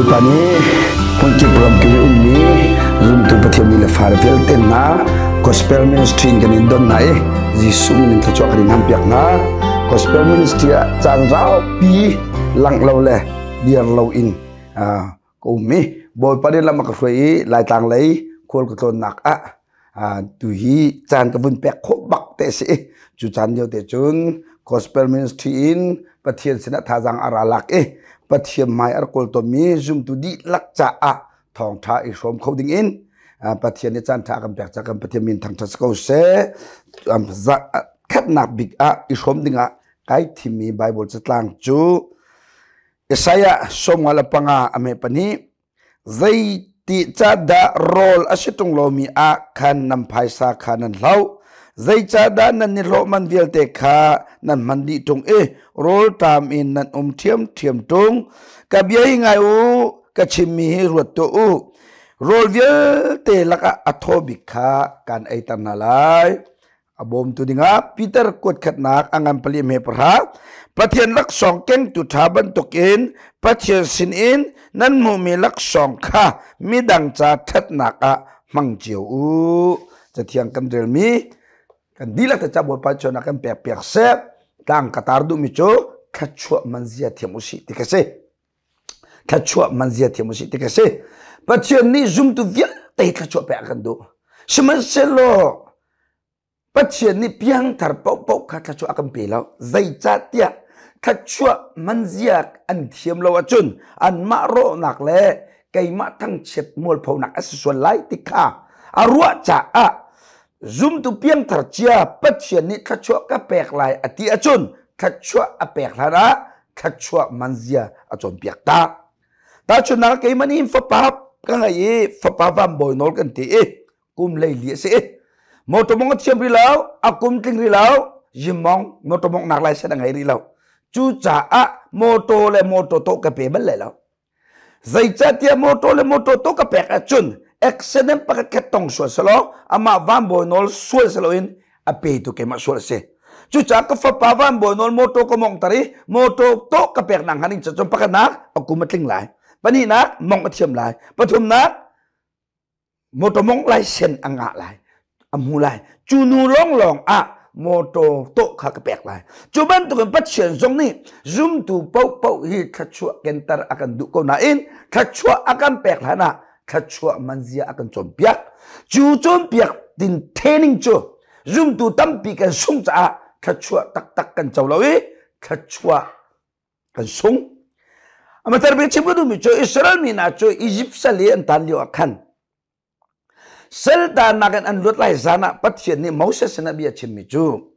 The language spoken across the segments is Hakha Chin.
Bawipa nih hmunkip ramkip i ummi zumtu Pathian mi le fale vialte hna Gospel Ministry in kan in don hna i Jesuh min in thluachuah kan in hampiak hna. Gospel Ministry ah caan raupi langh lo le dir lo in ka um i Bawipa nih lam a ka hruai i Laitlang lei khual ka tlawnnak ah tu hi caan ka vun pek khawh bak te si i cu caan lio te cun Gospel Ministry in Pathian sinah thazaang a ra lak i Pathian hmai a rak kawl tawnmi zumtu dihlak caah thawngṭha i hrawm kho ding in Pathian nih caan ṭha a kan pek caah kan Pathian min thangṭhat si ko seh. Khatnak bik ah i hrawm dingah kai thimmi Bible catlang cu Isaiah 55 a me pahnih Zeiti dah rawl a si ṭung lomi ah khan nan phaisa kha nan hloh? Zeicahdah nan nihlawh man vialte kha nan hman dih ṭung i rawlṭam in nan um ṭhiamṭhiam ṭung? Ka bia hi ngai u, ka chimmi hi ruat tuah u. Rawl vialte lakah a thaw bik kha kaan eiter hna lai. A bawmtu dingah Peter kuatkhatnak a ngan pali hme pahra Pathian laksawng kengtu ṭha bantukin Pathian sinin nan hmuhmi laksawng kha midang ca ṭhatnak ah hmang cio u. Cathiang kan relmi kan dihlak te ca Bawipa chuan kan pek piak seh. Tlang ka tar duhmi cu thluachuah man zia thiam usih ti ka si. Thluachuah man zia thiam usih ti ka si. Pathian nih zumtu vialte thluachuah pek a kan duh. Sihmanhsehlaw Pathian nih piangthar paohpaoh kha thluachuah a kan pe lo. Zeicahtiah thluachuah manzia an thiam lo ahcun anmah rawhnak le keimah thangchiat mualphonak a si sual lai ti kha a ruah caah zumtu piangthar cia Pathian nih thluachuah ka pek lai a ti ahcun thluachuah a pek hlan ah thluachuah manzia a cawnpiak ta. Tahchunhnak keimah nih fapa ka ngei i fapa van bawi nawl kan ti i kum 14 a si motor mong a thiam rih lo a kum tling rih lo yimong motor mong nak license a ngei rih lo cucaah motor le motor to ka pe bal lai lo zeicahtiah motor le motor to ka pek ahcun accident pakhat khat tong sual selaw amah van bawi nawl sual seloin a pe tu keimah sual a si cucaah ka fapa van bawi nawl motor ka mong tar i motor to ka pek nak hnga ding cun pakhatnak a kum a tling lai pahnihnak mong a thiam lai pathumnak motor mong license a ngah lai a hmu lai cu nu lawnglawng ah motor tawh kha ka pek lai cu bantukin Pathian zong nih zumtu paohpaoh hi thluachuah kenter a kan duh ko nain thluachuah a kan pek hlan ah thluachuah manzia a kan cawnpiak cu cawnpiak tin training cu zumtu tampi kan sung caah thluachuah taktak kan co lo i thluachuah kan sung amatar bik chim ka duhmi cu Israel mi hna cu Egypt sal i an tan lio ah khan sal tannak in an luat lai zan ah Pathian nih Moses sinah bia chimmi cu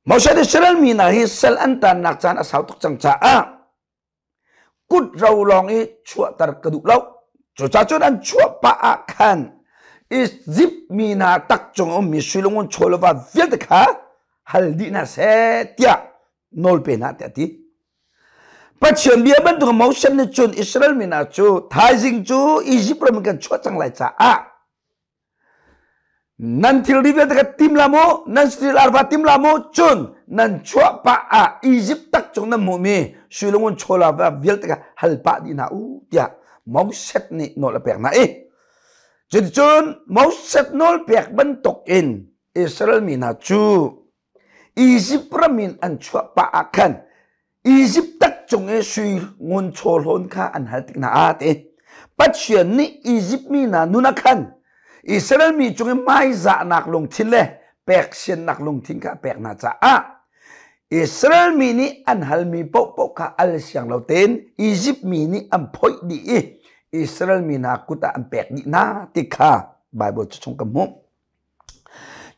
Moses Israel mi hna hi sal an tannak caan a sau tuk cang caah kut ro lawng i chuahter ka duh lo cucaah cun an chuah pah ah khan Egypt mi hna tak cung ummi suilungun chawleva vialte kha hal dih hna seh tiah nawl pe hna tiah a ti. Pathian bia bantuk Moses nih cun Israel mi hna cu thaizing cu Egypt ram in kan chuah cang lai caah nan thilri vialte kha tim la mu nan steel arva tim la mu cun nan chuah pah ah Egypt tak cung nan hmuhmi suilungun chawla vialte kha hal pah dih hna u tiah Moses nih nawl a pek hna i cuticun Moses nawl pek bantuk in Israel mi hna cu Izipt ram in an chuah pah ah khan Izipt tak cung i sui ngun chawhlawn kha an hal tik hna ah ti. Pathian nih Izipt mi hna nun ah khan Israel mi cung i hmaizahnak lungthin le peksiannak lungthin kha a pek hna caah Israel mi nih an halmi paohpaoh kha al siang lo tein Izipt mi nih an phoih dih i Israel mi hna kut ah an pek dih hna ti kha Baibal cu chung ka hmuh.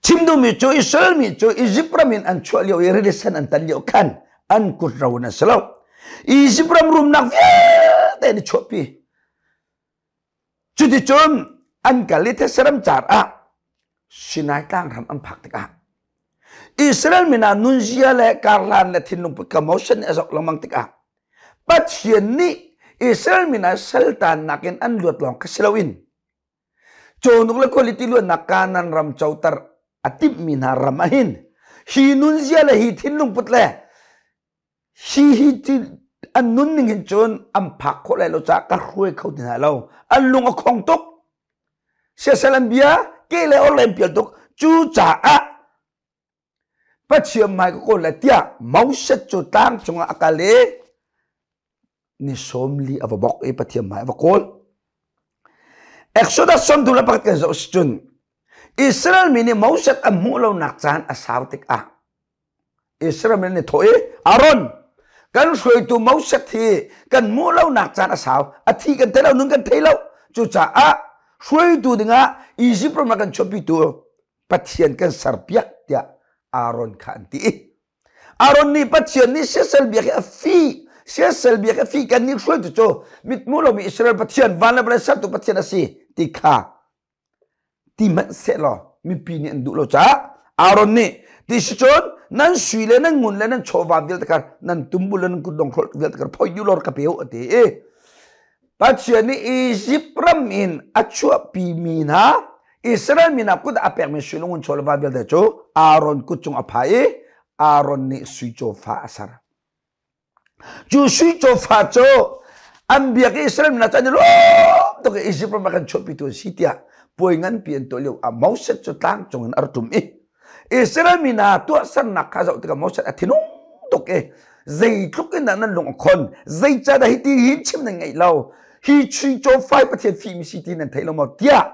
Chim duhmi cu Israel mi cu Izipt ram in an chuah lio i rili sen an tan lio khan an kut ro in an si lo. Izipt ram rumnak vialte an i chuahpi. Cuticun an kal i thetse car ah Sinai tlang ram an phak tikah Israel mi hna nunzia le karhlan le thinlung put commotion nih a zoh lengmang tikah Pathian nih Israel mi hna saltannak in an luat lawng kha si loin Cawhnuk le khualipi luatnak Kanaan ram coter a timhmi hna ram ahhin hi nunzia le hi thinlungput le hi hi ti an nunning hin cun an phak khawh lai lo caah ka hruai kho ti hna lo. An lung a khong tuk. Siasal an bia ke le or le an pial tuk. Cucaah Pathian hmai ka kawl lai tiah Moses cu tlang cungah a kal i ni 40 a va bok i Pathian hmai a va kawl. Exodus 31 kan zoh si cun Israel mi nih Moses an hmuh lonak caan a sau tikah Israel mi nih thawh i Aaron kan hruaitu Moses hi kan hmuh lonak caan a sau a thi kan thei lo nun kan thei lo cucaah hruaitu dingah Egypt ram ah kan chuahpitu Pathian kan serpiak tiah Aaron kha an ti. Aaron nih Pathian nih siasal biak hi a fi siasal biak a fi kan nih hruaitu cu mitmu lomi Israel Pathian van le vawlei sertu Pathian a si ti kha ti hmanh sehlaw mipi nih an duh lo caah Aaron nih ti si cun nan sui le nan ngun le nan chawva vialte kha nan tumbul le nan kutdong hrolh vialte kha phoi dih lor ka pe u a ti i Pathian nih Izipt ram in a chuahpi mi hna Israel mi hna kut ah a pekmi sui le ngun chaw le va vialte cu Aaron kut cung a phai i Aaron nih sui cawfa a ser. Cu sui cawfa cu an biak i Israel mi hna cu an i lawm tuk i Izipt ram ah kan chuahpitu an si tiah puai nganpi an tuah lio ah Moses cu tlang cung in a ra ṭum i Israel mi hna tuahsernak kha zoh tikah Moses a thinung tuk i zeitluk in dah nan lung a khon zeicahdah hiti hin chim nan ngeih lo hi sui cawfa hi Pathian fihmi si ti nan thei lo maw tiah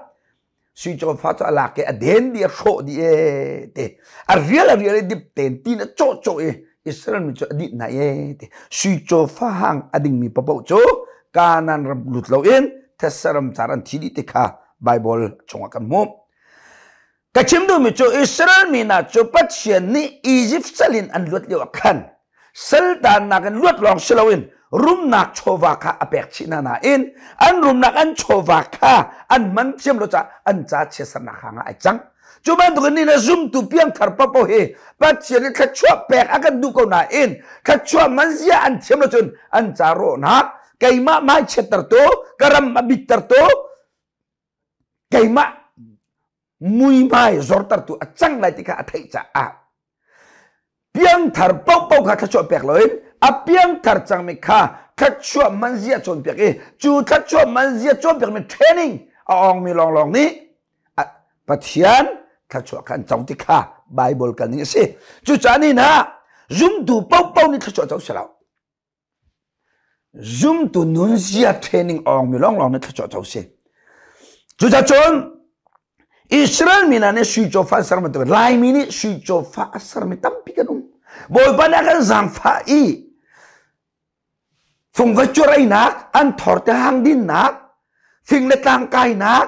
sui cawfa cu a lak i a den dih a hrawh dih e te a rial a rial i dip ten tin a cawh cawh i Israel mi cu a dih hna e te sui cawfa hang a dingmi papoh cu Kanaan ram lut loin thetse ram car an thi dih ti kha Bible chungah kan hmuh. Ka chim duhmi cu Israel mi hna cu Pathian nih Izipt sal in an luat lio ah khan saltannak in luat lawng si loin rumnak chawva kha a pek chih hna nain an rumnak an chawva kha an man thiam lo caah an ca chiatsernak hang ah ai cang. Cu bantukin ni na zumtu piangthar paohpaoh hi Pathian nih thluachuah pek a kan duh ko nain thluachuah man zia an thiam lo cun an ca rawhnak keimah hmai chiattertu ka ram a bittertu keimah muihmai zortertu a cang lai ti kha a theih caah piangthar paohpaoh kha thluachuah pek loin a piangthar cangmi kha thluachuah manzia cawnpiak i cu thluachuah manzia cawnpiakmi training a awngmi lawnglawng nih Pathian thluachuah kha an co ti kha Bible kal ning a si. Cucaah ni hna zumtu paohpaoh nih thluachuah co si lo. Zumtu nunzia training awngmi lawnglawng nih thluachuah co si. Cucacun Israel mi hna nih sui cawfa an ser bantuk Laimi nih sui cawfa a sermi tampi kan um. Bawipa nih a kan zaangfah i fungva cureinak, an thor te hang dinnak, fing le tlang kainak,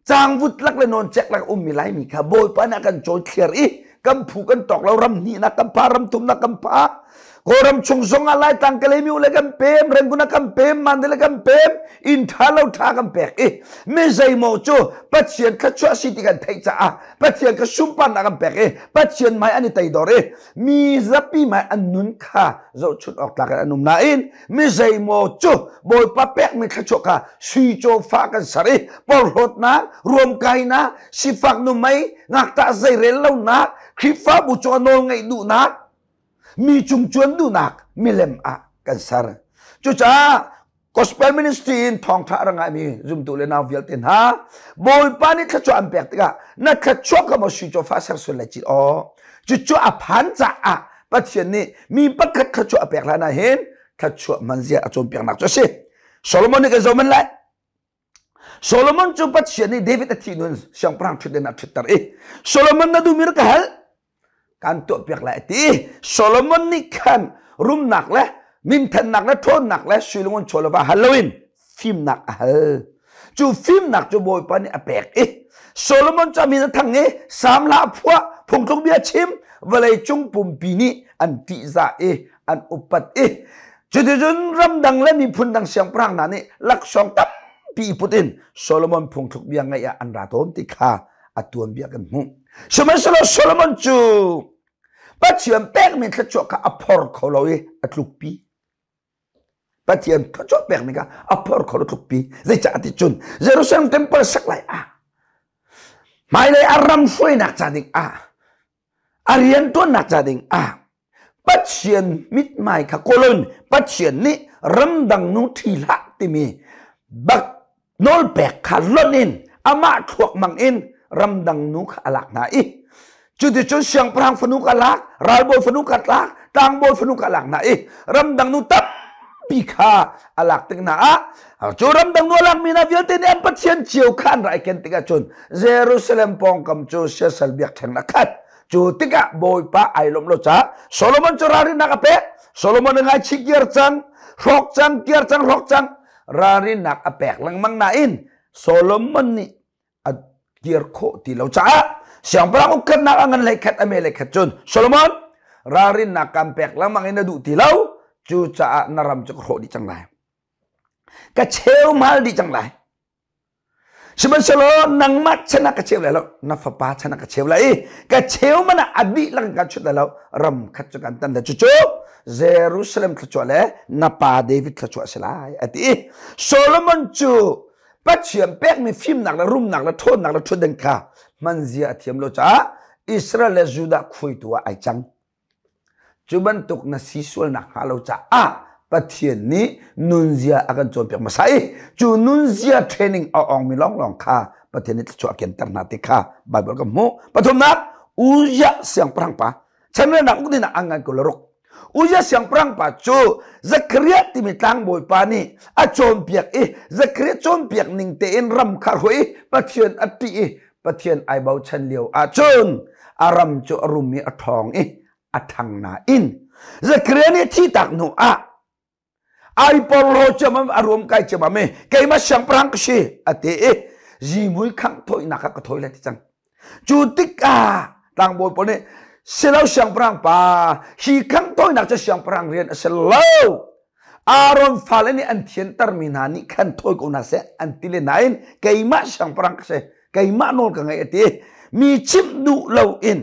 Cangvut lak le nawncek lak ummi Laimi kha Bawipa nih a kan cawithliar i kan phu kan tawk lo ram hnihnak kan pha ram thumnak kan pha Kawlram chung zong ah Laitlang Kalaymyo le kan pem Rangoon ah kan pem Mandalay kan pem inn ṭha lo ṭha kan pek i mi zeimaw cu Pathian thluachuah si ti kan theih caah Pathian kha sunparnak kan pek i Pathian hmai an i teidor i mi zapi hmai an nun kha zohchunh awk tlak in an um nain mi zeimaw cu Bawipa pekmi thluachuah kha sui cawfa kan ser i porhlawtnak ruamkainak sifak numei ngakṭah zeirel lonak Khrihfabu cungah nawl ngeih duhnak mi cung cuan duhnak milem ah kan ser cucaah gospel ministry in thawngṭha a ra ngaimi zumtu le nau vialte hna Bawipa nih thluachuah an pek tikah na thluachuah kha maw sui cawfa ser sual lai ci aw cucu a phan caah Pathian nih mi pakhat thluachuah a pek hlan ah hin thluachuah manzia a cawnpiaknak cu a si Solomon nih kan zoh men lai Solomon cu Pathian nih David a thih nun siangpahrang ṭhutden ah ṭhutter i Solomon na duhmi rak ka hal kan tuahpiak lai a ti Solomon nih khan rumnak le minthannak le ṭhawnnak le sui le ngun chaw le va hal loin fimnak a hal cu fimnak cu Bawipa nih a pek i Solomon cu a min a thang i Salm hla a phuah phungtluk bia chim vawlei cung pumpi nih an ṭihzah i an upat i cuticun ramdang le miphun dang siangpahrang hna nih laksawng tampi i put in Solomon phungthluk bia ngaih ah an ra tawn ti kha a tuanbia kan hmuh. Sihmanhsehlaw Solomon cu Pathian pekmi thluachuah kha a phor kho lo i a tlukpi. Pathian thluachuah pekmi kha a phor kho lo tlukpi. Zeicah ti cun Jerusalem temple sak lai ah hmailei a ram hruainak ca ding ah a riantuannak ca ding ah. Pathian mithmai kha kawlon Pathian nih ramdang nu ṭhi hlah timi bak nawlpek kha lonh in amah thluak mang in ramdang nu kha a lak hna i cuticun siangpahrang fanu ka lak, ralbawi fanu ka tlak, tlangbawi fanu ka lak hna i ramdang nu tampi kha a lak tik hna ah cu ramdang nu a lakmi hna vialte nih an pathian cio kha an rak i ken tikah cun Jerusalem pawngkam cu siasal biakṭheng a khat. Cu tikah Bawipa ai lawmh lo caah Solomon cu ralrinnak a pek. Solomon a ngaichih kiar cang, hrawk cang, kiar cang, hrawk cang. Ralrinnak a pek lengmang nain Solomon nih a kir khawh ti lo caah siangpahrang ukhatnak a ngan hlei khat a me hlei khat cun Solomon, ralrinnak kan pek lengmang in na duh ti lo, cucaah na ram cu ka hrawh dih cang lai, ka cheu mal dih cang lai. Sihmanhsehlaw nangmah chan ah ka cheu lai lo, na fapa chan ah ka cheu lai i ka cheu man ah a dihlak in kan chut lai lo, ram khat cu kan tan lai, cucu Jerusalem thluachuah le na pa David thluachuah a si lai, a ti. I Solomon cu Pathian pekmi fimnak le rumnak le ṭhawnnak le ṭhutdan kha hmanzia a thiam lo caah Israel le Judah khuaitu ah ai cang. Cu bantuk na si sual nakhnga lo caah Pathian nih nunzia a kan cawnpiak hmasa i cu nunzia training a awngmi lawnglawng kha Pathian nih thluachuah a kenter hna ti kha Baibal kan hmuh. Pathumnak, Uzziah siangpahrang pa chanrelnak uk dingah an ngan ko le ruk. Uzziah siangpahrang pa cu Zekhariah timi tlangbawi pa nih a cawnpiak i Zekhariah cawnpiak ning tein ram kha hruai i Pathian a ṭih i Pathian ai bochan lio ahcun a ram cu a rum i a ṭhawng i a ṭhang nain Zekhariah nih thihtak hnu ah ai porhlaw ciammam, a ruam kai ciammam i keimah siangpahrang ka si a ti i zihmui khangh thawinak ah ka thawi lai ti cang. Cu tikah tlangbawi pawl nih, silo siangpahrang pa, hi khangh thawinak cu siangpahrang rian a si lo, Aaron fale nih an thiantermi hna nih khan thawi ko hna seh an ti le nain keimah siangpahrang ka si, keimah nawl ka ngei a ti. Mi chimh duh loin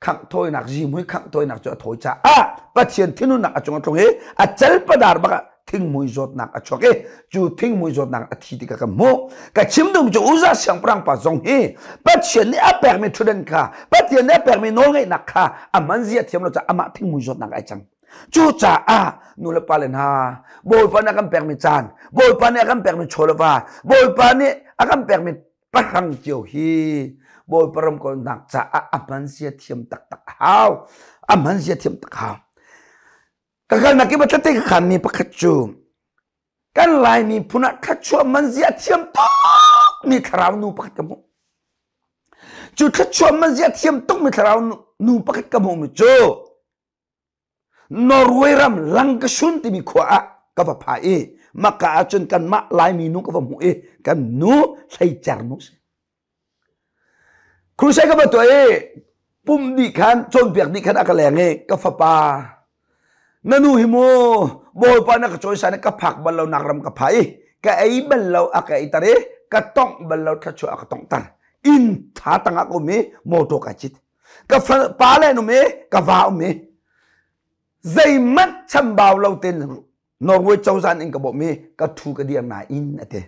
khangh thawinak, zihmui khangh thawinak cu a thawi caah Pathian thinhunnak a cung a tlung i a calpadar bak ah thingmui zawtnak a chuak i cu thingmui zawtnak a thi tikah kan hmuh. Ka chim duhmi cu Uzza siangpahrang pa zong hi Pathian nih a pekmi ṭhutdan kha, Pathian nih a pekmi nawlngeihnak kha a hman zia thiam lo caah amah thingmui zawtnak ai cang. Cucaah nu le pa le hna, Bawipa nih a kan pekmi caan, Bawipa nih a kan pekmi chaw le va, Bawipa nih a kan pekmi pahrang cio hi Bawipa ram kawlnak caah a hman zia thiam taktak a hau. A hman zia thiam tak hau. Ka kalnak kip ah thlate ka khanmi pakhat cu kan Laimi phun ah thluachuah man zia thiam tukmi thlarau nu pakhat ka hmuh. Cu thluachuah man zia thiam tukmi thlarau nu pakhat ka hmuhmi cu Norway ram Langkasun timi khua ah ka va pha i maka ahcun kanmah Laimi nu ka va hmuh i kan nu hleicer nu si. Crusade ka va tuah i pum dih khan cawnpiak dih khan a ka leng i ka fapa, na nu hi mu Bawipa na ka cawisan i ka phak bal lo nak ram ka pha i ka ei bal lo a ka ei tar i ka tongh bal lo thluachuah a ka tongh tar, inn tha tangah ka um i motor kai cit, ka pa le an um i ka va um i zeihmanh chambau lo tein Norway cozah in ka bawmh i ka thu ka dir nain a ti.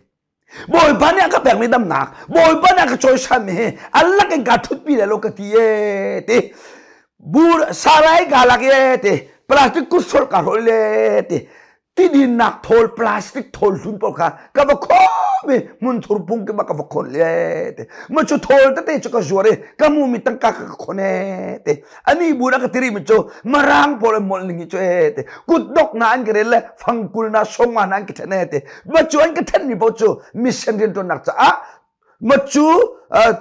Bawipa nih a ka pekmi damnak, Bawipa nih a ka cawisanmi hi a lak in kaa ṭhutpi lai lo ka ti ee ti. Bur sarai kaa lak ee ti. Plastic kuthrolh kaa hrawlh le ti. Tidinnak thawl, plastic thawl hlun pawl kha ka va khawm i hmunthur pung ki ma ka va khon le ti. Ma cu thawl tete cu ka zuar i ka hmumi tangka ka ka khon ee ti. Ani bu na ka tiri mi cu marang pawl an molh ning hi cu ee ti. Kutdok na an ka rel le fangkul na songma na an ka then ee ti. Ma cu an ka then mi paoh cu mission riantuannak caah ma cu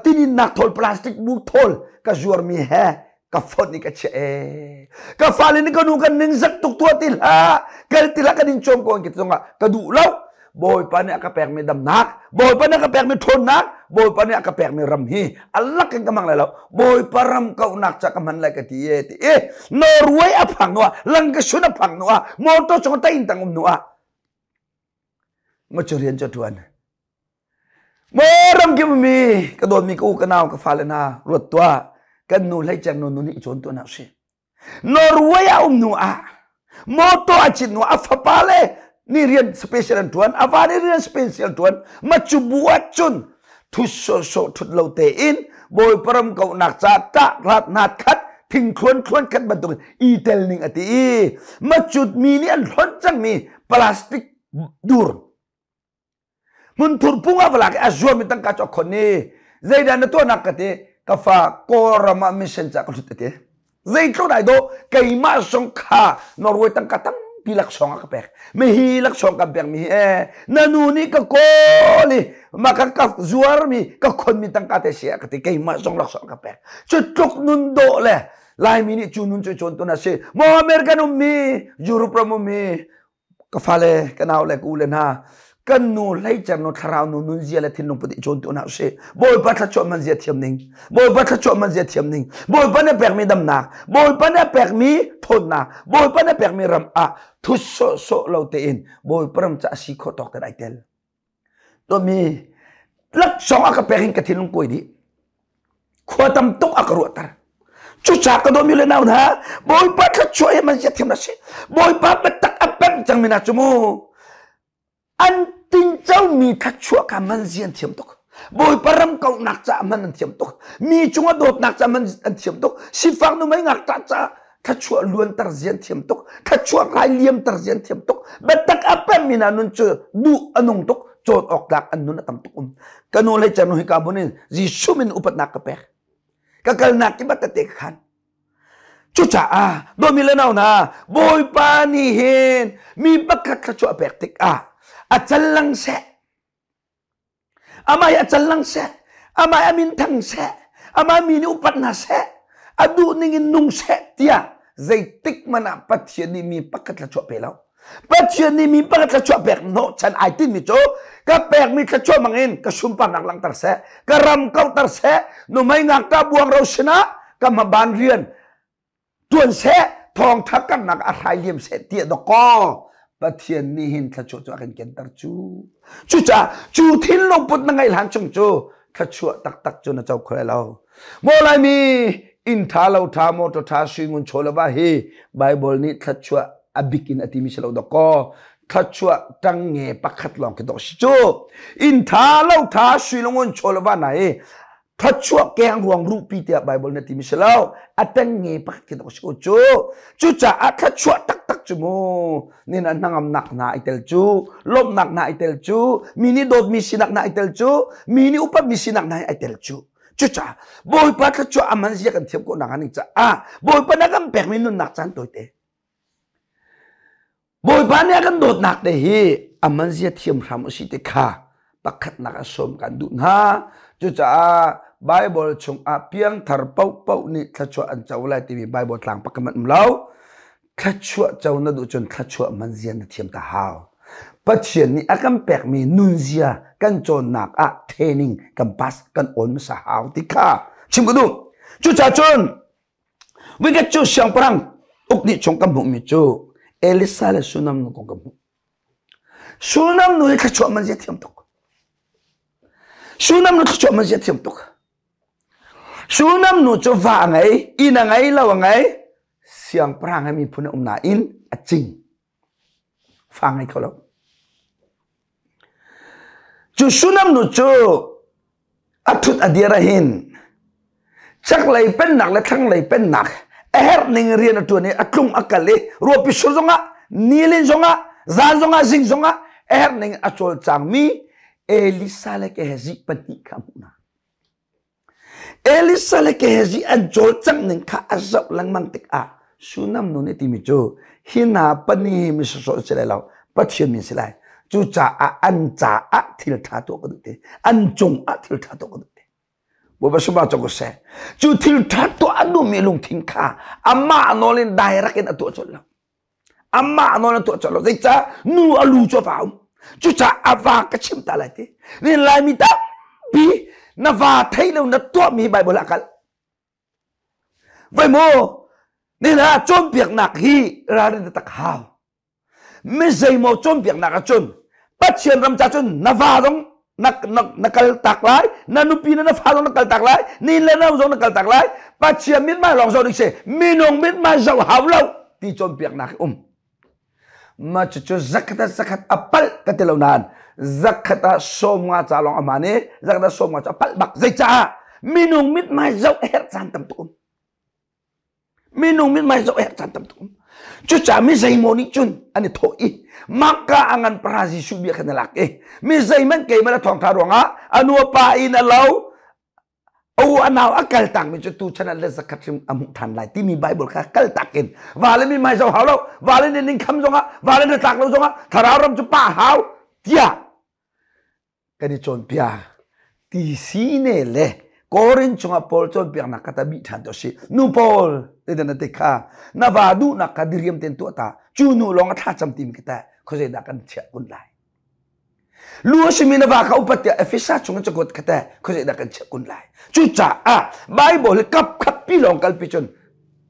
tininnak thawl, plastic bu thawl ka zuar mi he ka fonh i ka chiah ee. Ka fale nih ka nu kan ning zak tuk tuah ti hlah, kal ti hlah, kan in cawm ko an ki zongah ka duh lo. Bawipa nih a ka pekmi damnak, Bawipa nih a ka pekmi ṭhawnnak, Bawipa nih a ka pekmi ram hi a lak in ka hmang lai lo. Bawipa ram kauhnak ca ka hman lai ka ti e ti i Norway a phang hnu ah, Langkasun a phang hnu ah, motor chung tain tang um hnu ah ma cu rian cu ṭuan. Maw ramkip mi ka dawtmi ka u ka nau ka fale hna, ruat tuah, kan nu hleiceng nu nu nih i cawn tuah hna usih. Norway a um hnu ah, motor a cit hnu ah, a fapa le nih rian special an ṭuan, a va nih rian special ṭuan, ma cu bu ah cun thut sawhsawh thut lo tein Bawipa ram kauhnak ca tah hlat nat khat Thingthluan thluan khat bantuk i tel ning a ti i macut mi nih an hlonh cangmi plastic dur hmunthur pung ah valak i a zuarmi tangka cu a khon i zeidah na tuahnak ka ti? Ka fa, Kawlram ah mission ca ka hlut a ti. Zeitluk dai dawh keimah zong kha Norway tangka tampi laksawng a ka pek. Mihi laksawng kan pek mi hi e na nu nih ka kawl i ma ka ka zuarmi ka khonmi tangka te si ka ti. Keimah zong laksawng ka pek. Cu tluk nun dawh le Laimi nih cu nun cu cawn tun a si maw? American ummi, Europe ram ummi ka fale, ka nau le ka u le hna, kan nu hleicer nu thlarau nu nunzia le thinlung put i cawn tu hna usih. Bawipa thluachuah man zia thiam ning, Bawipa thluachuah man zia thiam ning, Bawipa nih pekmi damnak, Bawipa nih pekmi thawnnak, Bawipa nih pekmi ram ah thut sawhsawh lo tein Bawipa ram ca a si khawh tawk ten ai tel tomi laksawng a ka pek in ka thinlung kuai dih, khua tam tuk a ka ruahter. Cucaah ka dawmi le nau hna, Bawipa thluachuah hi man zia thiam na si. Bawipa biatak a pemh cangmi hna cu mu an tincomi thluachuah kha man zia an thiam tuk. Bawipa ram kauhnak caah man an thiam tuk, mi cungah dawtnak caah man an thiam tuk, sifak nu mei ngakṭah caah thluachuah luanter zia an thiam tuk, thluachuah rai liamter zia an thiam tuk. Biatak a pemmi hna nun cu duh a nung tuk, cawn awk tlak an nun a tam tuk. Um ka nu le canu hi ka mun in Jesuh min upatnak ka pek, ka kalnak ki bat te khan. Cucaah dawmi le nau hna, Bawipa nih hin mi pakhat thluachuah pek tikah a cal lang seh, amah hi a cal lang seh, amah hi a min thang seh, amah mi nih upat hna seh, a duh ning in nung seh tiah zeitik hmanh ah Pathian nih mi pakhat thluachuah pe lo. Pathian nih mi pakhat thluachuah pek hnawh chan ai tinmi cu ka pekmi thluachuah mangin ka sunparnak langhter seh, ka ram kauhter seh, numei ngakṭah buangro sinah ka hmaban rian tuan seh, thawngtha karnak a hrai liam seh tiah dawkaw Pathian nih hin thluachuah cu a kan kenter cu. Cucaah cu thinlung put na ngeih hlan chung cu thluachuah taktak cu na co kho lai lo. Maw Laimi, inn tha, lo tha, motor tha, sui ngun chaw le va hi Bible nih thluachuah a bik in a timi si lo dawkaw thluachuah ṭangnge pakhat lawng khi dawh si cu. Inn tha, lo tha, sui le ngun chaw le va na hi thluachuah keng ruang ruhpi tiah Bible na timi si lo, a ṭengnge pakhat khi dawh si ko cu. Cucaah thluachuah taktak cu mu nin a hnangamnak hna ai tel cu, lawmhnak hna ai tel cu, mi nih dawtmi sinak hna ai tel cu, mi nih upatmi sinak hna ai tel cu. Cucaah Bawipa thluachuah a man zia kan thiam khawh nak ning caah Bawipa na kan pekmi nunnak caan tawite, Bawipa nih a kan dawtnak te hi a man zia thiam hram usih ti kha pakhatnak a sawm kan duh hna. Cucaah Bible chungah piangthar paohpaoh nih thluachuah an co lai timi Bible tlang pakhat hmanh um lo. Thluachuah co na duh cun thluachuah man zia na thiam ta hau. Pathian nih a kan pekmi nunzia kan cawnnak ah training kan pass, kan awn hmasa hau ti kha chim ka duh. Cucaah cun Voikhat cu siangpahrang uk nih chung kan hmuhmi cu Elisa le Sunam nu kong kan hmuh. Sunam nu hi thluachuah man zia thiam tuk. Sunam nu thluachuah man zia thiam tuk. Sunam nu cu va a ngei, inn a ngei, lo a ngei, siangpahrang he miphun a um nain a cing. Fa ngei kho lo. Cu Sunam nu cu a ṭhut a dir ahhin chaklei pennak le thlanglei pennak a herh ning rian a ṭuan i a tlung a kal i ruahpi sur zongah, nilin zongah, zan zongah, zing zongah a herh ning a cawlcangmi Elisa le Gehazi pahnih kha a hmuh hna. Elisa le Gehazi an cawlcangh ning kha a zoh lengmang tikah Sunam nu nih timi cu hi hna pahnih hi mi sawsawh an si lai lo, Pathian mi an si lai. Cucaah an caah thil ṭha tuah ka duh ti. An cungah thil ṭha tuah ka duh ti. Bawipa sumah cawk seh. Cu thil ṭha tuah a duhmi lungthin kha amah nawl in direct in a tuah colh lo. Amah nawl an tuah colh lo. Zeicah? Nu a lu cu a va um. Cucaah a va ka chim ta lai ti. Ni Laimi tampi na va thei lo na tuahmi Bible ah kal. Voi maw ni na cawnpiaknak hi ralrin tak hau. Mi zeimaw cawnpiaknak ahcun Pathian ram ca cun na va zong na, na, na kal tak lai, na nupi le na fa zong na kal tak lai, ni le no zong na kal tak lai. Pathian mithmai lawng zoh ding si, minung mithmai zoh hau lo ti cawnpiaknak um. Ma cucu zakhat ah zakhat a palh ka ti lo nain zakhat ah 50 ca lawng a hmaan i zakhat ah 50 cu a palh bak. Zeicah? Minung mithmai zoh a herh caan tam tuk um. Minung mithmai zoh herh caan tam tuk um. Cucaah mi zeimaw nih cun an i thawh i Makka a ngan para Jesuh bia khan a lak i mi zeihmanh keimah le thawngṭha ruangah a nu a pa in a lo a u a nau a kal takmi cu tu chan ah le zakhat hrim a hmuh ṭhan lai timi Bible kha kal tak in vale mi hmai zoh hau lo vale nih ning kham zongah vale na tlak lo zongah thlarau ram cu pa hau tiah kan i cawnpiak ti si ne le Korin chungah Paul cawnpiaknak kha ta bih ṭhan to si nu Paul te na te kha na va duhnak kha diriam ten tuah ta cu nu lawng a thla cam timi ka ta khuazei dah kan chiah kun lai lu a simi na va kha upat tiah Efesa chung in cakuat kha ta khuazei dah kan chiah kun lai cucaah Bible hi kap khat pi lawng kalpi cun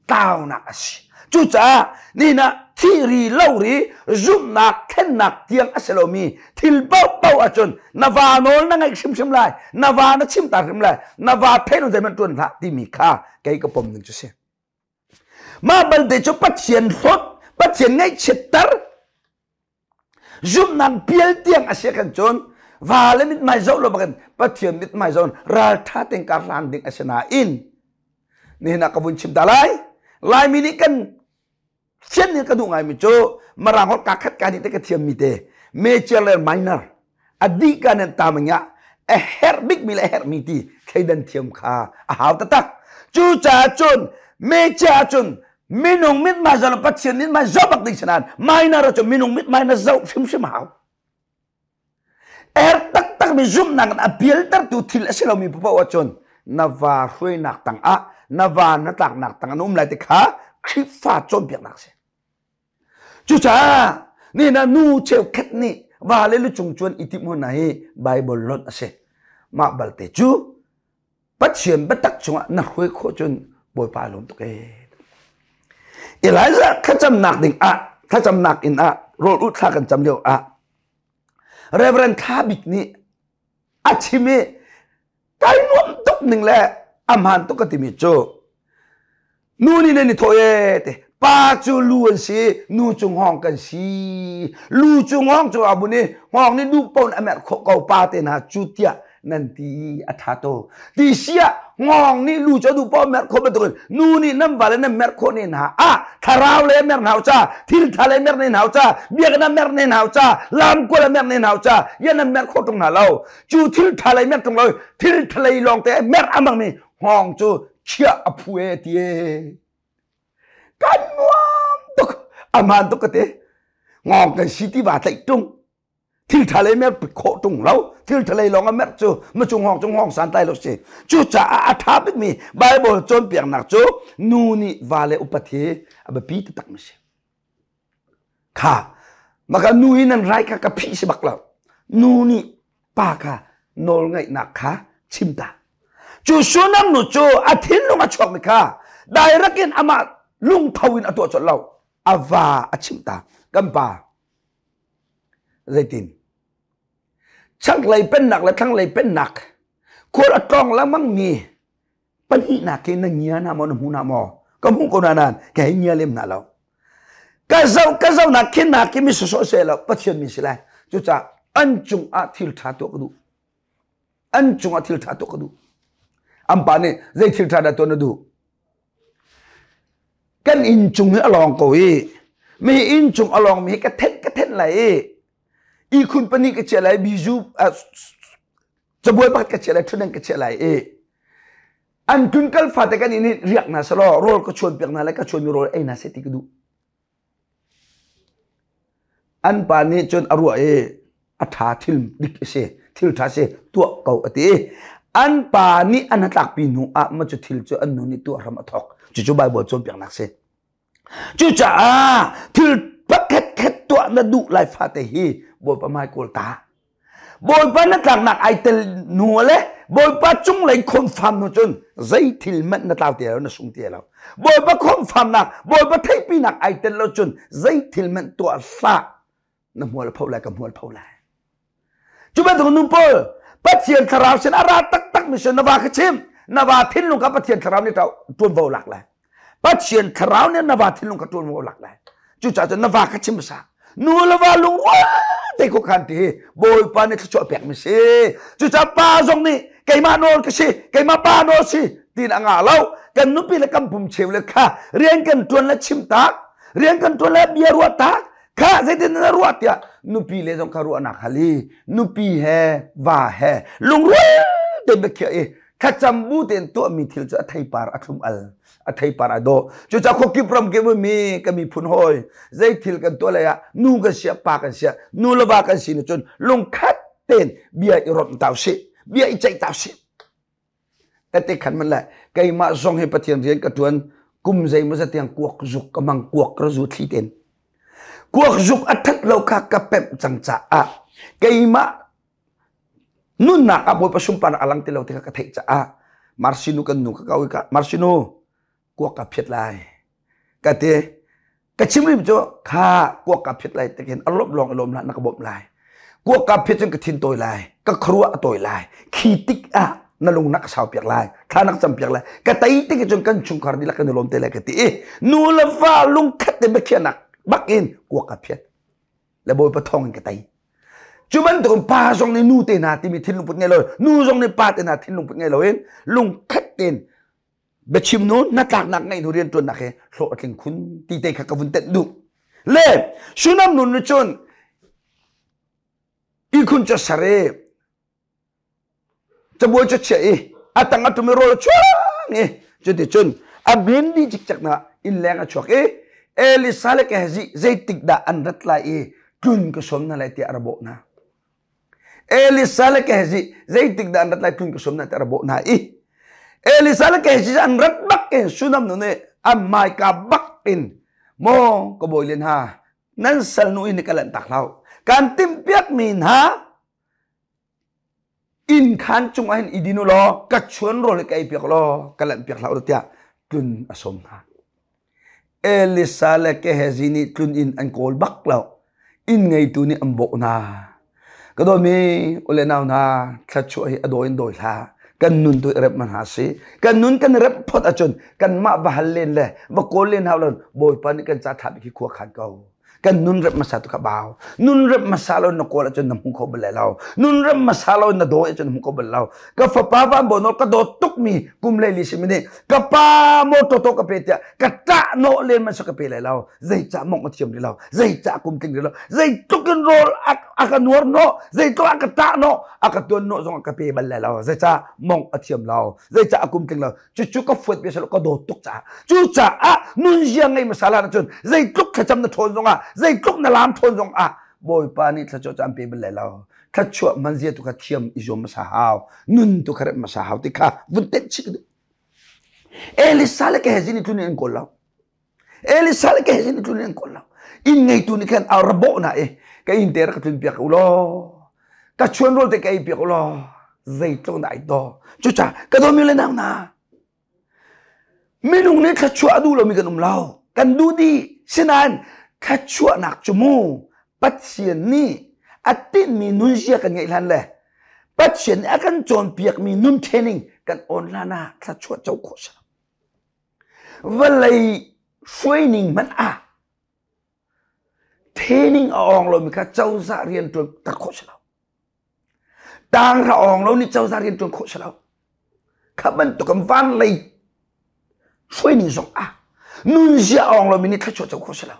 tlaunak a si. Cucaah nihin ah thihri lori zumhnak thlennak tiang a si lomi thil paohpaoh ahcun na va nawl na ngaih hrimhrim lai, na va na chim ta hrim lai, na va theih lo zeihmanh ṭuan hlah timi kha kei ka pom ning cu si. Mah balte cu Pathian hlawt, Pathian ngaihchiatter, zumhnak pial tiang a si kan cun va le mithmai zoh lo bakin Pathian mithmai zoh raltha tein kar hlan ding a si nain nihin ah ka vun chim ta lai. Laimi nih kan sian nih ka duh ngaimi cu Mirang holh ka khat ka nih te ka thiammi te major le minor a dih ka nan ta manya a herh bikmi le a herhmi ti thleidan thiam kha a hau taktak. Cucaah cun major cun minung mithmai zoh Pathian mithmai zoh bak ding si nain minor cu minung mithmai na zoh hrimhrim hau. Er taktak mi zumhnak in a pialtertu thil a si lomi paoh ahcun na va hruainak tangah na va na tlaknak tangah na um lai ti kha Khrihfa cawnpiaknak a si. Cucaah nihin ah nu cheukhat nih va le lucung cuan i timh hna hi Bible lonh a si. Mah balte cu Pathian biatak chungah na hruai khawh cun Bawipa lawm tuk ee. Elijah thlacamnak ding ah thlacamnak inn ah rawl ulh thla kan cam lio ah Reverend Thla Bik nih a chim i kai nuam tuk ning le a hmaan tuk ka timi cu nu nih nan i thawh ee te pa cu lu an si nu cu hngawng kan si lu cu hngawng cu a bun i hngawng nih duh paoh in a merh khawh ko pa te hna cu tiah nan ti a ṭha to ti si ah hngawng nih lu cu a duh paoh merh khawh bantukin nu nih nan vale nan merh khawh ne hna ah thlarau le merh hna ca thil ṭha le merh ne hna ca biakinn ah merh ne hna ca lamkual ah merh ne hna ca yan nan merh khawh ṭung hna lo cu thil ṭha lei merh ṭung lo thil ṭha lei lawng te merh a hmangmi hngawng cu chiah a phu e ti e kan nuam tuk aman tuk ka te ngong kan si ti va tlaih tung thil tha lei mer khawh tung lo thil tha lei lawng a mer cu ma cu ngong cu ngong san tai lo si cu caah a tha bik mi Bible cawnpiaknak cu nu nih va le upat hi a biapi taktak mi si Kha maka nu i nan rai kha ka phih si bak lo. Nu nih pa kha nawlngaihnak kha chim ta. Cu Sunam nu cu a thinlung a chuakmi kha direct in amah lungtho in a tuah colh lo. A va a chimh ta. Kan pa zeitin chaklei pennak le thlanglei pennak khual a tlawng lengmang mi pahnihnak hi na ngia na maw na hmu na maw ka hmuh ko na nan ka hei ngia lem na lo ka zoh ka zoh nak khin nak khi mi sawsawh se lo pathian mi si lai cucaah an cung ah thil tha tuah ka duh an cung ah thil tha tuah ka duh an pa nih zei thil tha dah tuah na duh kan inn cung hi a lawng ko i mi inn cung a lawng mi hi ka thenh ka thenh lai i ihkhun pahnih ka chiah lai bizu cabuai pakhat ka chiah lai ṭhutdan ka chiah lai i an tunkal fate kan inn riak hna selaw rawl ka chuan piak hna lai ka chuanmi rawl ei hna seh ti ka duh an pa nih cun a ruah i a ṭha thil dik a si thil ṭha si tuah ko a ti an pa nih an hnatlakpi hnu ah ma cu thil cu an nu nih tuah hram a thawk cucu Bible cawnpiaknak si Cucaah thil pakhat khat tuah na duh lai fate hi Bawipa hmai kawl ta. Bawipa na tlaknak ai tel hnu le Bawipa cunglei confirm hnu cun zei thil hmanh na tlau ti lo na sung ti lo. Bawipa confirmnak Bawipa theihpinak ai tel lo cun zei thil hmanh tuah hlah na hmual pho lai ka hmual pho lai. Cu bantuk nu pawl Pathian thlarau sin a ra taktak mi sin na va kha chim na va thinlung kha Pathian thlarau nih ṭuanvo lak lai Pathian thlarau nih na va thinlung kha ṭuanvo lak lai cucaah cun na va kha chim hmasa nu le va lungrual te ko khan ti Bawipa nih thluachuah pek mi si cucaah pa zong nih keimah nawl ka si keimah pa nawl si. Tin a ngah lo. Kan nupi le kan pum cheu le kha rian kan tuan le chim tak, rian kan tuan le bia ruah tak, kha zeitin na ruah tiah nupi le zong kha ruahnak hal i nupi he va he lungrual te biakhiah i thlacam bu tein tuahmi thil cu a theipar a thlum al, a theipar a dawh. Cucaah khuakip ram kip mi ka miphun hawi, zei thil kan tuah lei ah nu kan siah, pa kan siah, nu le va kan si ni cun lungkhat tein bia i romh ta usih, bia i ceih ta usih. Tete khan man le keimah zong hi Pathian rian ka tuan kum zeimaw zat tiang kuak zuk ka mang, kuak ka zu thli ten. Kuak zuk a that lo kha ka pemh cang caah keimah nunnak ah Bawipa sunparnak a lang ti lo ti kha ka theih caah Marsinu kan nu ka kau i ka Marsinu, kuak ka phiat lai ka ti. Ka chim rim cu kha kuak ka phiat lai te khin a lawm lawng i lawm hlah, na ka bawmh lai. Kuak ka phiat cun ka thin tawi lai, ka khuaruah a tawi lai. Khi tik ah na lung na ka sau piak lai, thla na ka cam piak lai, ka tei tik cun kan chungkhar dihlak kan i lawm te lai ka ti i nu le va lungkhat te biakhiahnak bak in kuak ka phiat le Bawipa thawng in ka tei. Cu bantukin pa zong nih nu te hna timi thinlung put ngei lo, nu zong nih pa te hna thinlung put ngei loin lungkhat tein biachim nu hnatlaknak ngeih hnu rianṭuannak he hlawh a tling khun ti te kha ka vun tenh duh. Le Sunam nun nih cun ihkhun cu ser i cabuai cu chiah i a tang a ṭum i rawl a chuang i cuticun a min dih cikcek na inn leng a chuak i Elisa le Gehazi zeitik dah an rat lai i tlun ka sawm hna lai tiah a ra bawh hna. Elisa le Gehazi zeitik dah an rat lai tlun ka sawm hna tiah a ra bawh hna i Elisa le Gehazi an rat bak in Sunam nu nih an hmaika bak in, maw ka bawi le hna, nan salnu in ka lanh tak hlah, kan timhpiak mi hna inn khan cung ah hin i din u law ka chuan rawl hi ka ei piak law ka lanh piak hlah u tiah tlun a sawm hna. Elisa le Gehazi nih tlun inn an kawl bak lo. Inn ngeitu nih an bawh hna. Ka dawmi ule nau hna, thluachuah hi a dawi in dawi hlah. Kan nun tu i remh hna si. Kan nun kan remh phot ahcun kanmah va hal len le va kawl len hau lo, Bawipa nih kan ca ṭha bik hi khua khan ko. Kan nun remh hmasa tu kha bau. Nun remh hmasa lo na kawl ahcun na hmu kho bal lai lo. Nun remh hmasa lo na dawi ahcun na hmu kho bal lo. Ka fapa Van Bawi Nawl ka dawt tukmi kum 14 si mi nih ka pa motor to ka pe tiah ka ṭah nawh len man ka pe lai lo. Zeicah mongh a thiam rih lo, zeicah kum tling rih lo, zeitluk in rawl a ka nuar nawh, zeitluk a ka ṭah nawh, a ka tuan nawh zong a ka pe bal lai lo. Zeicah mongh a thiam lo, zeicah a kum tling lo. Cucu ka fuat bia ka dawt tuk caah. Cucaah nunzia ngei hmasa hlan ahcun zeitluk thlacam na ṭhawn zongah, zeitluk na laam ṭhawn zongah Bawipa nih thluachuah cu an pe bal lai lo. Thluachuah hman zia tu kha thiam i zuam hmasa hau, nun tu kha remh hmasa hau ti kha vun tenh chih ka duh. Elisa le Gehazi nih tlun in an kawl lo. Elisa le Gehazi nih tlun in an kawl lo. Inn ngeitu nih khan a ra bawh na i ka inn te rak ka tlun piak u law, ka chuan rawl te ka ei piak u law, zeitluk dah ai daw. Cucaah ka dawmi le nau hna, minung nih thluachuah a duh lomi kan um lo. Kan duh dih. Sinain thluachuahnak cu mu Pathian nih a tinhmi nunzia kan ngeih hlan le Pathian nih a kan cawnpiakmi nun training kan awn hlan ah thluachuah co khawh si lo. Vawlei hruaining hmanh ah training a awng lomi kha cozah rian ṭuan tak khawh si lo. Tanghra awng lo nih cozah rian ṭuan khawh si lo. Kha bantuk in van lei hruaining zong ah nunzia awng lomi nih thluachuah co khawh si lo.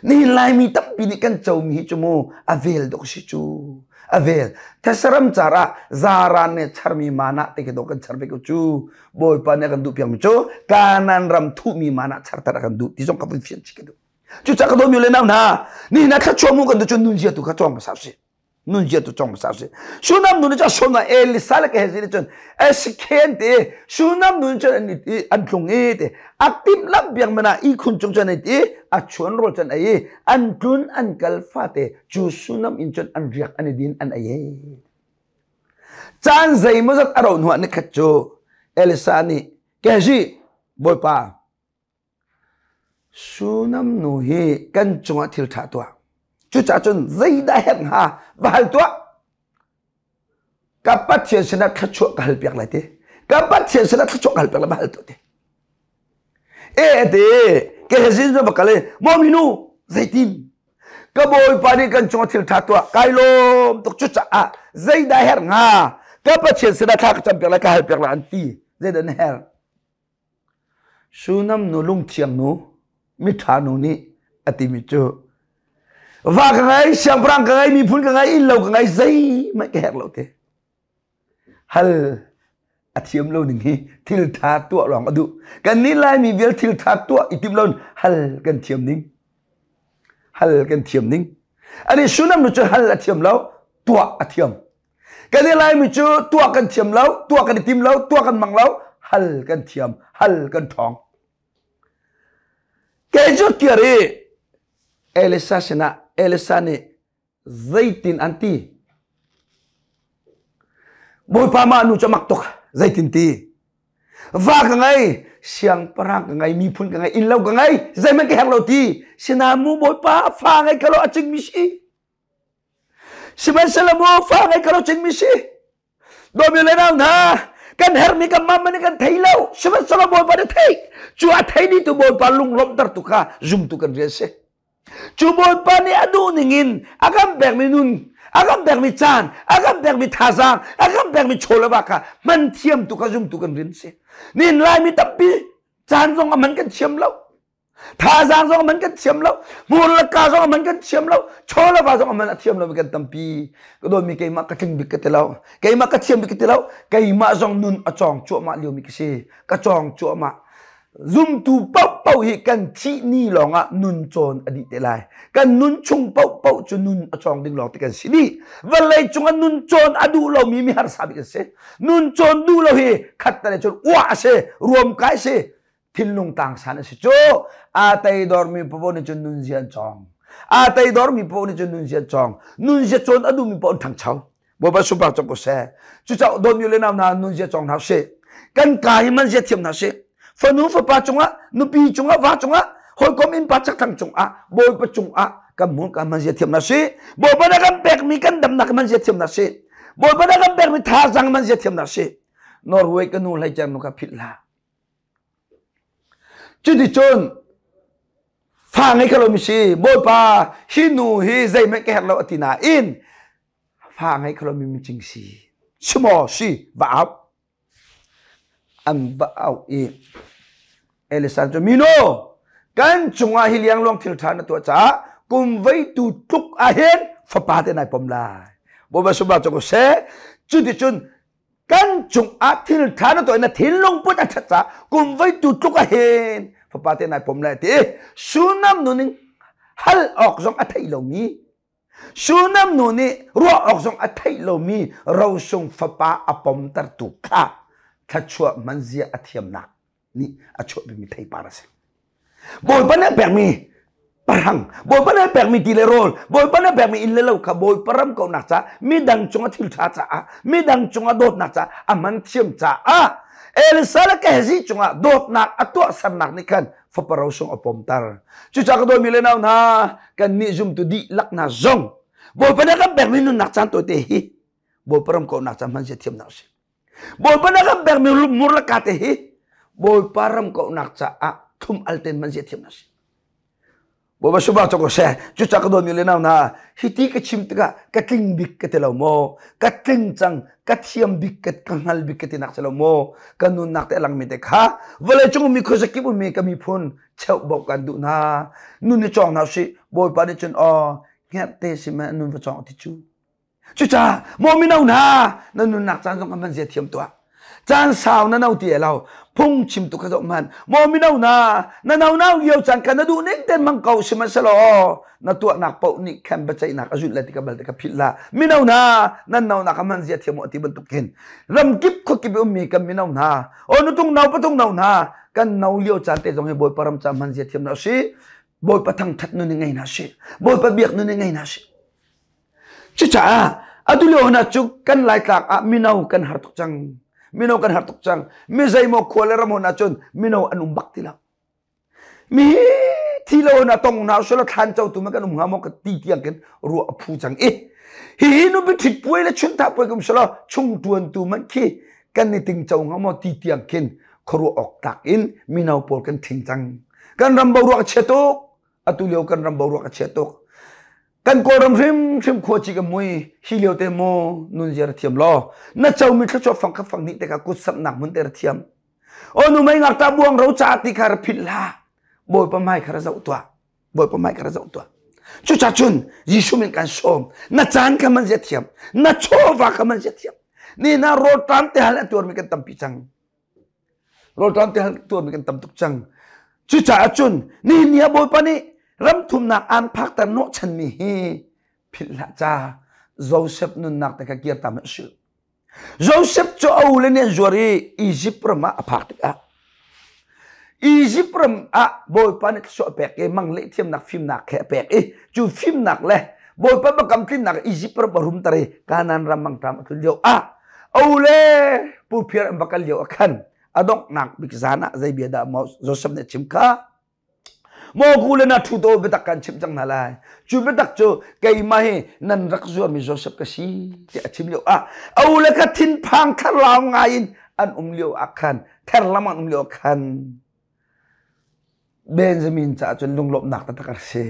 Nihin Laimi tampi nih kan comi hi cu mu a vel dawk si cu. A vel. Thesaram car ah zaran nih charmi mana te khi dawh kan char ve ko cu. Bawipa nih a kan duh piakmi cu Kanaan ram thuhmi mana charter a kan duh ti zong ka vun fian chih ka duh. Cucaah ka dawmi le nau hna, nihin ah thluachuah mu kan duh cu nunzia tu kha cawng hmasa usih. Nunzia tu cawng hmasa usih. Sunam nu nih cun Shona Elisa le Gehazi nih cun Esikhen ti Sunam nu nih cun an an tlung i ti a timhlamh biak man ah ihkhun cung cun an i a chuan rawl cun ei i an tlun an kal fate cu Sunam inn cun an riak an i din an ei. Caan zeimawzat a rauh hnuah nikhat cu Elisa nih, Gehazi, Bawipa, Sunam nu hi kan cungah thil ṭha tuah. Cucaah cun zeidah herh hnga va hal tuah. Ka Pathian sinah thluachuah ka halpiak lai ti. Ka Pathian sinah thluachuah ka halpiak lai va hal tuah ti. E te Gehazi cu va kal i, maw minu, zeitin? Ka bawipa nih kan cungah thil ṭha tuah. Kai lawm tuk. Cucaah zeidah herh hnga? Ka Pathian sinah thla ka campiak lai, ka halpiak lai an ti. Zeidah na herh? Sunam nu lungthiang nu miṭha nu nih a timi cu va ka ngei, siangpahrang ka ngei, miphun ka ngei, innlo ka ngei, zeihmanh ka herh lo te. Hal a thiam lo ning hi thil ṭha tuah lawng a duh. Kan nih Laimi vial thil ṭha tuah i tim lo hal kan thiam ning. Hal kan thiam ning. Ani Sunam nu cu hal a thiam lo, tuah a thiam. Kan i Laimi cu tuah kan thiam lo, tuah kan i tim lo, tuah kan mang lo, hal kan thiam, hal kan ṭhawng. Kei cu kir i Elisa sinah Elisa nih zeitin an ti? Bawipa mah nu cu mak tuk zeitin ti? Va ka ngei, siangpahrang ka ngei, miphun ka ngei, innlo ka ngei, zeihmanh ka herh lo ti. Sinain mu Bawipa fa ngei ka lo a cingmi si. Sihmanhsehlaw mu fa ngei ka lo cingmi si. Dawmi le nau hna, kan herhmi kan mah man kan thei lo. Sihmanhsehlaw Bawipa nih thei. Cu a thei dih tu Bawipa lunglawmhter tu kha zumtu kan rian si. Cu Bawipa nih a duh ning in a kan pekmi nun, a kan pekmi caan, a kan pekmi thazaang, a kan pekmi chaw le va kha hman thiam tu kha zumtu kan rian si. Nihin Laimi tampi caan zong a man kan thiam lo. Thazaang zong man kan thiam lo, hmur le ka zong man kan thiam lo, chaw le va zong man a thiam lo mi kan tampi. Ka dawtmi keimah ka tling bik ka ti lo. Keimah ka thiam bik ka ti lo. Keimah zong nun a cawng cuahmah lio mi ka si. Ka cawng cuahmah. Zumtu paohpaoh hi kan thih ni lawngah nun cawn a dih te lai. Kan nun chung paohpaoh cu nun a cawng ding lawng te kan si dih. Vawlei cungah nun cawn a duh lomi mi harsa bik an si. Nun cawn duh lo hi khat te cun uah a si, ruamkai si, thinlung tangsan a si cu aa teidormi paoh nih cun nunzia an cawng aa teidormi paoh nih cun nunzia an cawng nunzia cawn a duhmi paoh an ṭhangcho Bawipa sunpar cang ko seh cucaah dawtmi le nau hna nunzia cawng hna sih kan ka hi manzia thiam hna sih fanu fapa cungah nupi cungah va cungah hawikom innpa chakthlang cungah Bawipa cungah kan hmun kan manzia thiam hna sih Bawipa na kan pekmi kan damnak manzia thiam hna sih Bawipa na kan pekmi thazaang manzia thiam hna sih Norway ka nu hlei cer nu ka philh hlah Cuticun fa ngei kho lomi si Bawipa hi nu hi zeihmanh ka herh lo a ti nain fa ngei kho lomi micing si si maw si va au an va au i Elisa cu mino kan cungah hi liangluang thil ṭha na tuah caah kum vei tu tluk ahhin fapa te nai pom lai Bawipa subah cu ko seh cuticun Kan cungah thil ṭha na tuah na thinlung put a ṭhat caah kum voi tu tluk ahhin fapa te nai pom lai ti Sunam nu ning hal awk zong a theih lomi Sunam nu nih ruah awk zong a theih lomi rosung fapa a pomtertu kha thluachuah hmanzia a thiamnak nih a chuahpimi theipar a si. Bawipa nih a pekmi parang, Bawipa nih a pekmi ti le rawl, Bawipa nih a pekmi inn le lo kha Bawipa ram kauhnak caah, midang cungah thil ṭha caah, midang cungah dawtnak caah a hman thiam caah Elisa le Gehazi cungah dawtnak a tuahsernak nih khan fapa rosung a pomter. Cucaah ka dawtmi le nau hna, kannih zumtu dihlak hna zong Bawipa nih a kan pekmi nunnak caan tawite hi Bawipa ram kauhnak caah hman zia thiamnak a si. Bawipa na kan pekmi mur le ka te hi Bawipa ram kauhnak caah thlum al ten man zia thiam na si. Bawipa subah cok ko seh cucah ka dawtmi le nau hna hi ti ka chim tikah ka tling bik ka ti lo maw ka tling cang ka thiam bik ka ka hngal bik ka ti nak si lo maw ka nunnak te langmi te kha vawlei cung mi khuazakip ummi ka miphun cheuh bok kan duh hna nun ni cawng hna sih Bawipa nih cun aw hngerhte si ma nun va cawng ti cu Cucaah maw mino hna na nunnak caan zong kan zia thiam tuah. Caan sau na no ti lo phung chim tu kha zoh hmanh. Maw mino hna na no nau lio caan kha na duh ning ten mang ko sihmanhsehlaw na tuahnak paoh nih khan biaceihnak a zulh le ti ka bal te ka philh la. Mino hna nan no nak hman zia thiam ti bantuk khin ramkip khuakip ummi kan mino hna o nutung no patung no hna kan no lio caan te zong hi Bawipa ram ca hman zia thiam na si. Bawipa thangthat nun ngei na si. Bawipa biak nun ngei na si. Cucaah atu lio hna cu kan Laitlak ah mino kan har tuk cang. Mino kan har tuk cang. Mi zeimaw khua le ram hon ahcun mino an um bak ti lo. Mi thi lo na tong hna usila thlan co tu ma kan um hnga maw ka ti tiang khin ruah a phu cang i hihi nu biṭhit puai le chunthah puai kum selaw chung ṭuan tu man khi kan ni ting co hnga maw ti tiang khin khuaruah awk tlak in mino pawl kan ṭhing cang. Kan ram boruak a chia tuk. Atu lio kan ram boruak a chia tuk. Kan Kawlram hrimhrim khuaci ka mui hi lio te mu nun zia ra thiam law na comi thluachuah fang kha fang hnih te kha kut samhnak hmun te ra thiam. Aw nu mei ngakṭah buang ro ca ti kha ra philh hlah. Bawipa hmai kha ra zoh tuah. Bawipa hmai kha ra zoh tuah. Cucah cun Jesuh min kan sawm. Na caan kha man zia thiam. Na chawva kha man zia thiam. Ni na rawlṭam te hal a tuarmi kan tampi cang. Rawlṭam te hal tuarmi kan tam tuk cang. Cucaah cun nihin ni ah Bawipa nih ramthumnak aan phakter hnawhchanmi hi philh hlah ca. Joseph nunnak te kha kir ta hmanh sil. Joseph cu a ule nih an zuar i Izipt ram ah a phak tikah Izipt ram ah Bawipa nih thluachuah a pek i mang leh thiamnak fimnak he a pek i cu fimnak le Bawipa biakam tlinnak Izipt ram a rumter i Kanaan ram mangṭam a tlun lio ah a ule puphiar an va kal lio ah khan a donghnak bik zan ah zei bia dah Joseph nih a chim kha? Maw le na ṭhu to biatak kan chimh cang hna lai. Cu biatak cu keimah hi nan rak zuarmi Joseph ka si tiah a chim lio ah a u le kha thinphang thlarau ngai in an um lio ah khan therlam an um lio ah khan Benjamin caah cun lunglawmhnak taktak a si.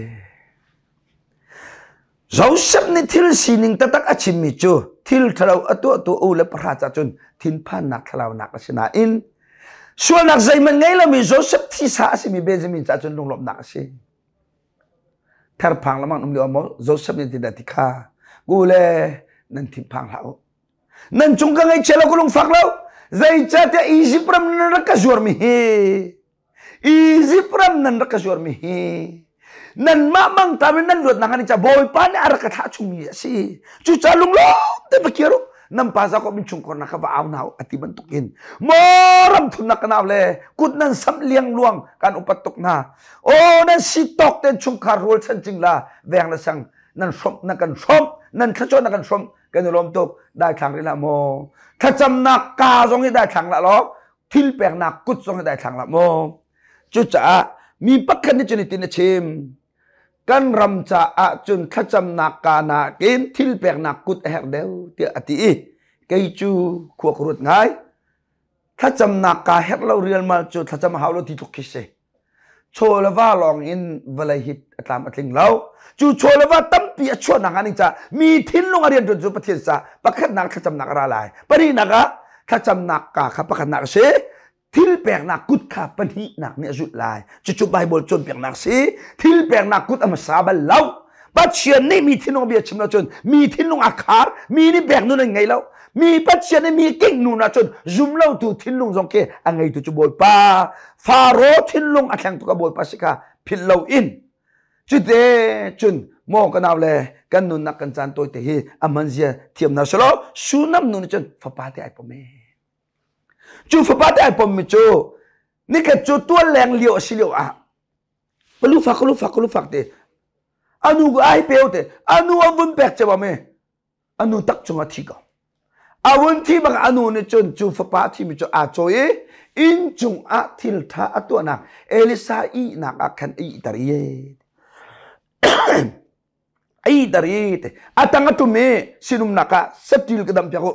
Joseph nih thil sining taktak a chimmi cu thil ṭhalo a tuahtu u le pahra caah cun thinphannak thlalaunak a si nain sualnak zeihmanh ngei lomi Joseph thisa a simi Benjamin caah cun lunglawmhnak a si. Therphang lamang um lio maw Joseph nih tindah ti kha ku le nan thinphang hlah u. Nan cung ka ngaihchia lo ka lungfak lo. Zeicahtiah Izipt ram nan rak ka zuarmi hi Izipt ram nan rak ka zuarmi hi nanmah mangtam in nan luatnak an ca Bawipa nih a rak ka thlah chungmi a si. Cucaah lunglawm te va kir u. Nan pa Jakob innchungkhar nak kha va au hna u a ti bantukin maw ram thumnak ka nau le kut nan samh liangluang kan upat tuk hna. Aw nan si tawk ten chungkhar rual chan cing la veng le sang nan hrawmh na kan hrawmh nan thlachuah na kan hrawmh kan i lawm tuk daithlang rih hlah maw thlacamnak ka zong hi daithlang lah law thil peknak kut zong hi daithlang lah maw cucaah mi pakhat nih cun hitin a chim kan ram caah cun thlacamnak ka nakin thil peknak kut a herh deuh tiah a ti i kei cu khua ka ruat ngai thlacamnak ka herh lo rialmal cu thlacam hau lo ti tluk khi si Chaw le va lawng in vawlei hi a tlam a tling lo. Cu chaw le va tampi a chuahnak hnga ding caah mi thinlung a rianṭuan cu Pathian ca pakhatnak thlacamnak a ra lai. Pahnihnak ah thlacamnak ka kha pakhatnak a si. Thil peknak kut kha pahnihnak nih a zulh lai. Cucu Baibal cawnpiaknak a si. Thil peknak kut a hmasa bal lo. Pathian nih mi thinlung bia chim lo cun mi thinlung a khar, mi nih pek nun an ngei lo. Mi Pathian nih mi kingh nun ahcun zum lotu thinlung zong khi a ngeitu cu Bawipa. Faro thinlung a thleng tuk a Bawipa si kha philh lo in. Cute cun maw ka nau le kan nunnak kan caan tawi te hi a hman zia thiam hna selaw Sunam nu nih cun fapa te ai pom e. Cu fapa te ai pom mi cu nikhat cu tual leng lio a si lio ah Ka lufak ka lufak te anu ka ai peu te anu a vun pek ceu ame anu tak cung a thi ko a vun thi bak anu nih cun cu fapa a thimi cu aa cawi i inn cung ah thil tha a tuahnak Elisa ihnak ah khan a ihter i a ihter i te a tang a tum i sinumnak ah satil ka dam piak u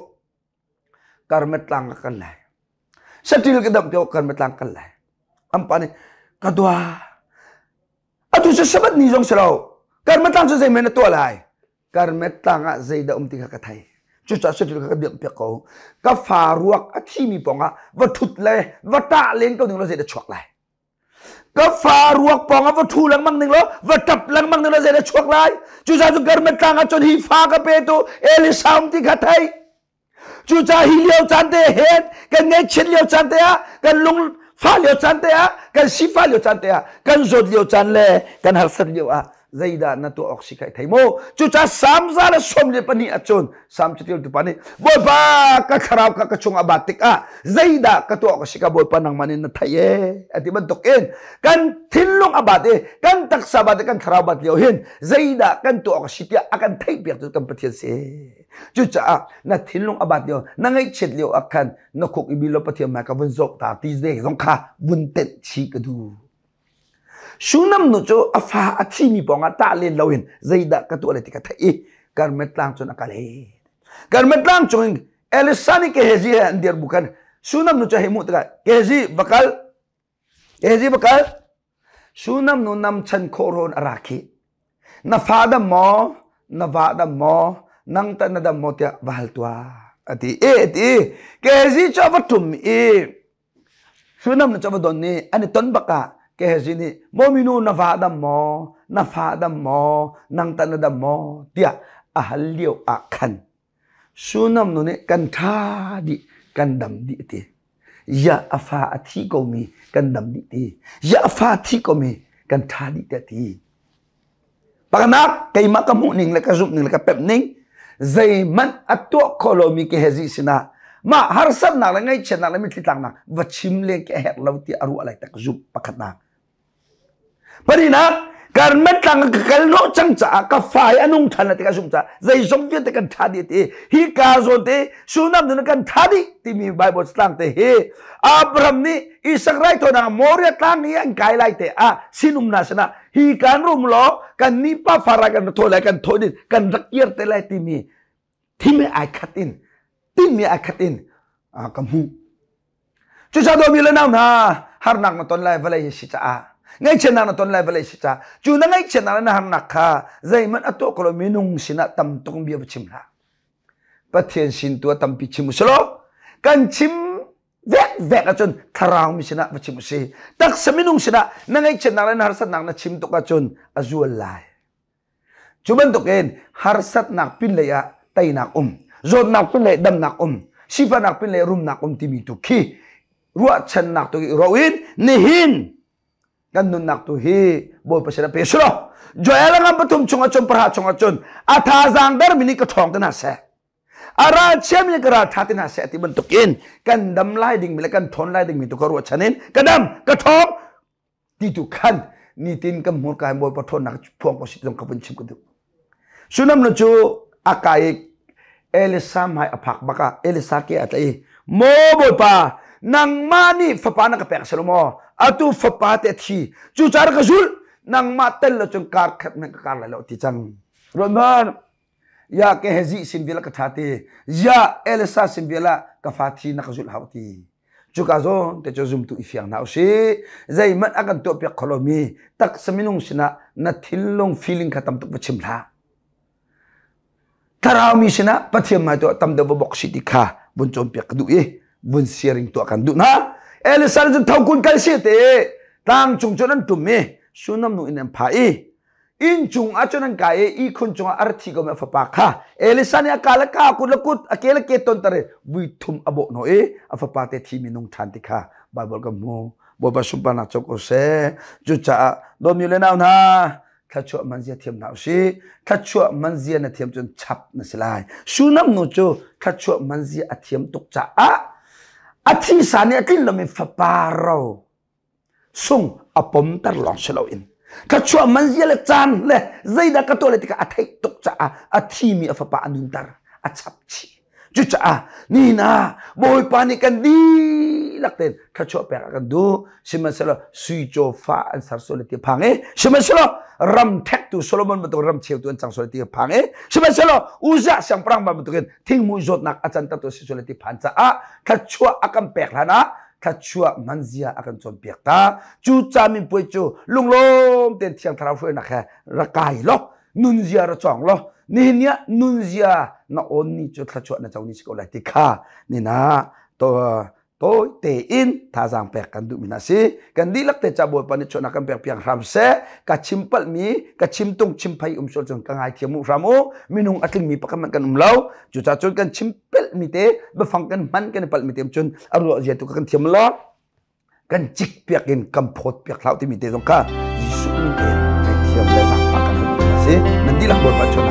Karmet tlang ka kal lai. Saṭil ka damh piak karmet tlang kal lai. An pa nih ka dua. Atu cu Sabbath ni zong si lo. Karmet tlang cu zeimen na tuah lai? Karmet tlang ah zeidah um ti kha ka thei. Cucaah saṭil kha ka dirh piak ko. Ka fa ruak a thimi pawngah va ṭhut le va ṭah len ko ning law zeidah chuak lai? Ka fa ruak pawng ah va ṭhu lengmang ning law va ṭap lengmang ning law zeidah chuak lai? Cucaah cu Karmet tlang ah cun hi fa ka petu Elisa um ti kha thei. Cucaah hi lio caan te hen kan ngaihchiat lio caan te ah kan lung fah lio caan te ah kan sifah lio caan te ah kan zawt lio caan le kan harsat lio ah zeidah na tuah awk si kha i thei mu. Cucaah Salm 122 ahcun Salm catialtu pa nih Bawipa ka thlarau kha ka chung a bat tikah zeidah ka tuah awk a si ka Bawipa nangmah nih na theih e a ti bantuk in kan thinlung a bat i kan taksa bat i kan thlarau bat lio hin zeidah kan tuah awk a si tiah a kan theihpiak tu kan Pathian si. Cucaah na thinlung a bat lio na ngaihchiat lio ah khan na khuk i bil law Pathian hmai ka vun zawk ta ti ze zong kha vun tenh chih ka duh. Shunam nu cu a fa a thimi pawngah tah len loin zeidah ka tuah lai ti ka theih i Karmel tlang cun a kal he. Karmel tlang cungin Elisa nih Gehazi he an dir bu khan Shunam nu cu hei hmuh tikah Gehazi va kal Gehazi va kal Shunam nu nam chan khawh rawn a ra khi. Na fa dam maw? Na va dam maw? Nang tah na dam maw tiah va hal tuah a ti. E ti Gehazi cu a va ṭum i. Sunam na chava don ni an i ton bak ah Gehazi nih maw minu na va dam maw na fa dam maw nang ta na dam maw tiah a hal lio ah khan Sunam nu nih kan ṭha dih kan dam dih ti ya a fa a thi ko mi kan dam dih ti ya a fa thi ko mi kan ṭha dih tiah ti. Pakhatnak, keimah ka hmuh ning le ka zumh ning le ka pemh ning zeihmanh a tuah khawh lomi Gehazi sinah mah harsatnak le ngaihchiatnak le mitthli tlaknak va chim len khi a herh lo tiah a ruah lai tak zumh pakhatnak. Pahnihnak, Karmel tlang ka kal hnawh cang caah ka fa hi a nung ṭhan lai ti ka zumh caah zeizong vialte kan ṭha dih ti hi ka zawn te Sunam nun kan ṭha dih timi Bible tlang te hi Abraham nih Isak raithawinak Moriah tlang i an kai lai te ah sinum hna sinah hi kan rum law kan ni pa fara kan thawi lai kan thawi din kan rak kir te lai timi thim ai khat in tinmi ai khat in ka hmuh. Cucaah dawmi le nau hna, harnak na ton lai vawlei hi si caah, ngaihchiatnak na ton lai vawlei si caah, cu na ngaihchiatnak le na harnak kha zeihmanh a tuah ko lo minung sinah tam tuk bia va chim hlah. Pathian sin tu ah tampi chim u selaw kan chim vek vek ahcun thlarau mi sinah va chim u si. Taksa minung sinah na ngaihchiatnak le na harsatnak na chim tuk ahcun a zual lai. Cu bantukin harsatnak pinlei ah teinak um, zawtnak pinlei damnak um, sifahnak pinlei rumnak um timi tu khi ruahchannak tu i ro in nihin kan nunnak tu hi Bawipa sin ah pe sulaw Joel ngam pathum chungah cun pahra chungah cun a thazaang dermi nih ka ṭhawng te hna seh, a ralchiami nih ka ralṭha te hna seh ti bantukin kan dam lai dingmi le kan ṭhawn lai dingmi tu ka ruahchan in ka dam ka ṭhawng ti tu khan nitin kan hmurka in Bawipa ṭhawnnak phuang ko si zong ka vun chim ka duh. Sunam nu cu a kai i Elisa hmai a phak bak ah Elisa ke a tlaih i maw Bawipa nangmah nih fapa na ka pek a si lo maw atu fapa te a thi cucaah ka zulh nangmah tel lo cun kar khat hmanh ka kar lai lo ti cang. Ruat ya Gehazi sin vial ka ṭha ti ya Elisa sin vial ah ka fa thi na ka zulh hau ti. Cuka zawn te cu zumtu i fiang hna usih. Zeihmanh a kan tuahpiak kho lomi taksa minung sinah na thinlung feeling kha tam tuk va chim hlah. Thlarau mi sinah Pathian hmai tuah tam deuh va bok si ti kha vun cawnpiak ka duh i vun sharing tuah kan duh hna. Elisa cun tho kun kal si te tlang cung cun an tum i Sunam nu in an pha i inn cung ah cun an kai i ihkhun cungah a ra thi komi a fapa kha Elisa nih a ka le ka kut le kut a ke le ke tonter i vui thum a bawh hnawh i a fapa te thi mi nung ṭhan ti kha Baibal kan hmu. Bawipa sunparnak co ko seh. Cucaah dawmi le nau hna thluachuah man zia thiam hna usih. Thluachuah man zia na thiam cun chap na si lai. Sunam nu cu thluachuah man zia a thiam tuk caah a thisa nih a tlin lomi fapa ro sung a pomter lawng si loin thluachuah man zia le caan le zeidah ka tuah le tikah a theih tuk caah a thimi a fapa a nunter a chap chih. Cucaah nihin ah Bawipa nih kan dihlak tein thluachuah pek a kan duh. Sihmanhsehlaw sui cawfa an ser sual ti phang i sihmanhsehlaw ram thektu Solomon bantuk ram cheutu an cang sual ti phang i sihmanhsehlaw Uzziah siangpahrang bantukin thingmui zawtnak a cantertu si sual ti phan caah thluachuah a kan pek hlan ah thluachuah hmanzia a kan cawnpiak ta. Cu caminpuai cu lunglawm tein Thiang Thlarau hruainak he rak kai law nunzia ra cawng law nihin ni ah nunzia na awn ni cu thluachuah na co ni si ko lai ti kha nina to tawi tein thazaang pek kan duhmi hna si. Kan dihlak te ca Bawipa nih chuahnak kan pek piak hram seh. Ka chim palhmi ka chim tung chim phei um sual cun ka ngaithiam u hram u. Minung a tlingmi pakhat hmanh kan um lo. Cucaah cun kan chim pelhmi te biafang kan hman kan i palhmi te cun a ruah zia tu kan thiam lo, kan cik piak in kan phawt piak hlah timi te zong kha Jesuh min te thiam le zaangfah kan hal si. Nan dihlak Bawipa chuahnak.